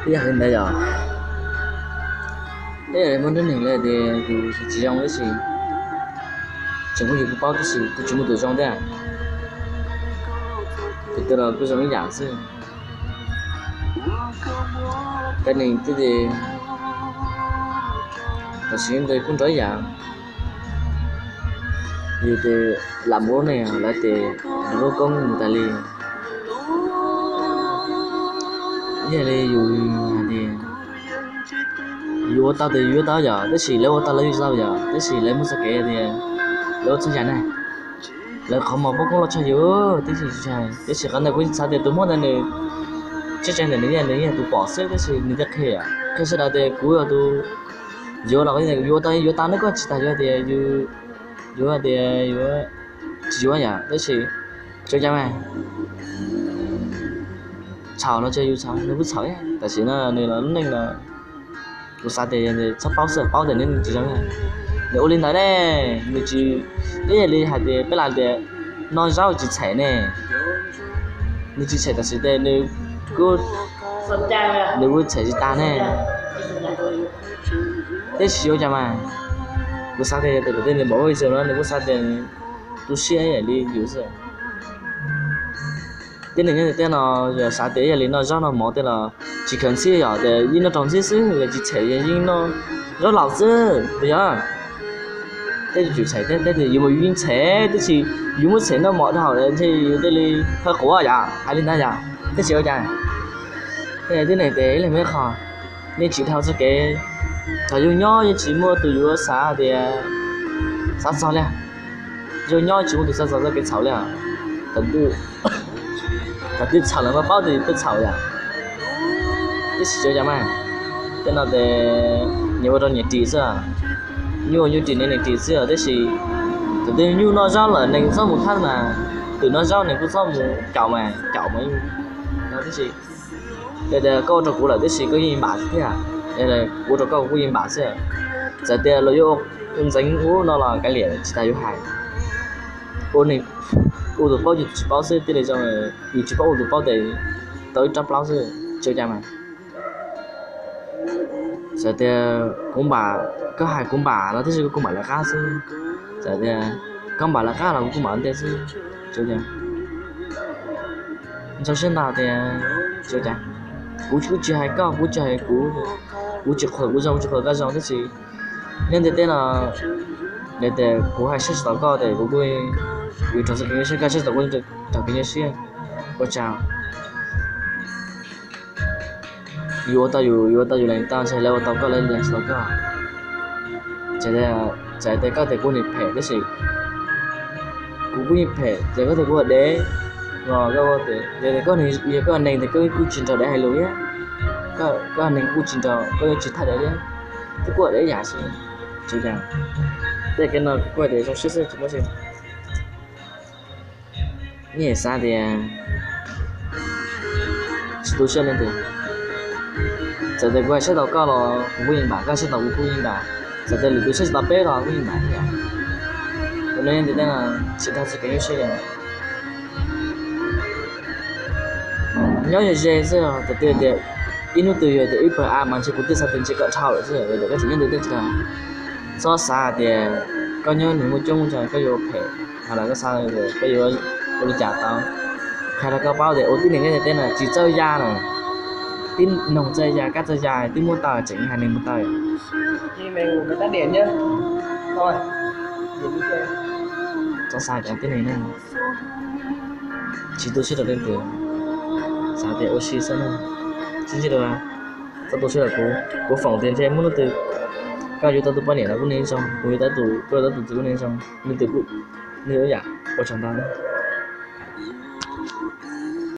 Ib yam li ntawd yom, ib yam li muaj nrog neeg li tias yus tsis zoo tab sis tseem muaj yus kuj paub tab sis kuj tsis muaj tus zoo thiab. Tus twg los kuj zoo ib yam xwb. Peb neeg thiab ces tam sim ntawd kuj nrog ib yam. Yus ces lam mus lub neej lawv ces lub koob mus tas li. Yog li yus hais tias yus ua tau tes yus yuav tau yom, tab sis lawv ua tau lawv yuav tau yom, tab sis lawv muaj txoj kev tias lawv ua txhua yam ne, lawv qhov muag poob koob los tshaj yus, tab sis, tab sis qhov ntawd kuv xav tias tus Hmoob ntawd nws tseeb tseeb ntawm nws yog, nws yog tus pom xwb tab sis nws thiaj qhia, qhia sawv daws tias kuv yog tus yuav los, yuav tau yuav tau ne, koj tsis tas yuav tias yus, yuav tias yuav tsis yuav yom, tab sis tsis ua cas mas. Txhaum los tsis yus txhaum, nws kuj txhaum thiab. Tam sim no nws los lub neej no kuv xav tias txhob paub xwb, paub tias nws tsis zoo. Nws ua li ntawd ne, nws tsis, ib yam li hais tias peb lam tias noj zaub tsis tshem ne, nws tsis tshem tam sim tes nws kuj, nws kuj tshem tsis tag ne. Tab sis ua cas mas, kuv xav tias yog tias nws npam ua zoo no nws kuj xav tias tu siab ib yam li yus xwb. Tib neeg nyob ntiaj teb no yog xav tias ib yam li noj zaub noj mov tej los tsis khaws ntxhib, yog tias yeej noj raug ntxhib xwb, yog tsis tshem yeej noj zaub laus xwb puas yog? Tej yus tsum tshem thiab, tej tias yus mas yus yeej tshem, tab sis yus muab tshem noj mov dhau lawm ntshe yus thiaj li qhuav yom, hais li ntawd yom, tab sis ua cas? Tib neeg tias ib leeg muaj ib qho, yeej tsis dhau txoj kev, thaum yus nyob yeej tsis muaj tus yuav xav tias xav txog li. Yus nyob tsis muaj tus xav txog txoj kev txhaum li. Thaum twg txhaum lawm mas paub tias twb txhaum yom. Tab sis tsis ua cas mas, tej no tes nyias ua rau nyias ris xwb, nyuj ua nyuj ris, neeg neeg ris xwb, tab sis thaum twg nyuj noj zaub lawm neeg txhob mus thab mas, twm noj zaub neeg kuj txhob mus caum mas, caum mas yeej no tab sis yog tias koj ua rau kuv lawm tab sis koj yeej npam thiab, kuv ua rau koj kuv kuj yeej npam xwb. Txawm tias luag yuav ua ntxeev ub no los kav liam tsis tas yuav hais. Ua neeg ua tus paub yus tsis paub xwb, tij li zoo yus tsis paub ua tus paub tes tau ib rab plaub xwb, tsis ua cas mas. Txawm tias kuv npam, koj hais kuv npam los tab sis kuv kuj npam lawv qab xwb. Txawm tias koj npam lawv qab los kuv kuj npam ua ntej xwb. Tsis ua cas. Ntxhov siab ntau tias tsis ua cas. Kuv kuj tsis hais koj, kuv tsis hais kuv, kuv tsis qhuas kuv zoo, kuv tsis qhuas koj zoo tab sis nyob ntiaj teb no, yog tias kuv hais saib tsis taus koj tes kuv kuj, kuv rau txoj kev nyuaj siab, koj saib tsis taus kuv rau kev nyuaj siab. Ua tsaug. Yus ua tau yus, yus ua tau yus leej tau, ntshe lawv ua tau koj lawv leej tsis tau koj. Txawm tias koj tias kuv neeg phem tab sis kuv kuj yeej phem, txawm koj tias kuv ua dev los koj, yog tias koj, yog koj neeg tias koj kuj tsis nrog dev hais lus thiab, koj neeg kuj tsis nrog, koj yuav tsis thaj dev thiab, twb kuj ua dev ib yam xwb. Tsis ua cas. Tej kev no kuv kuj hais tias zoo siab xwb tsis muaj si. Yeej xav tias tsis tu siab leej twg. Txawm tias kuv hais saib tau koj los kuv kuj yeej npam, koj saib tau kuv kuj yeej npam, txawm tias lwm tus saib tsis tau peb los kuj yeej npam thiab. Ua neej ntiaj teb no tsis dhau txoj kev nyuaj siab li. Nyob ze ze xwb, thaum twg tias ib hnub twg yog tias ib pawg av mas ntshe kuv twb xav tias ntshe koj dhau lawm xwb, koj tseem nyob ntiaj teb tsis dhau. Txhob xav hais tias koj nyob neeg muaj coob muaj ntshai koj yuav phem, hos los koj xav koj yuav ua li cas tau. Qhia rau koj paub tias ua tib neeg nyob ntiaj teb no tsis txawj yaj na, tib noog txawj yaj, kab txawj yaj twb muab tau tseem hais neeg mus tau. Txhob xav cov tib neeg na, tsis tu siab rau leej twg, xav tias ua si xwb na, tsis ntsib dua, txhob tu siab rau kuv, kuv foom tias ntshe muaj hnub twg koj yuav tau tus poj niam los kuj neej zoo, kuv yuav tau tus, koj yuav tau tus txiv kuj neej zoo, leej twg kuj, nws ib yam. Ua tsaug ntau.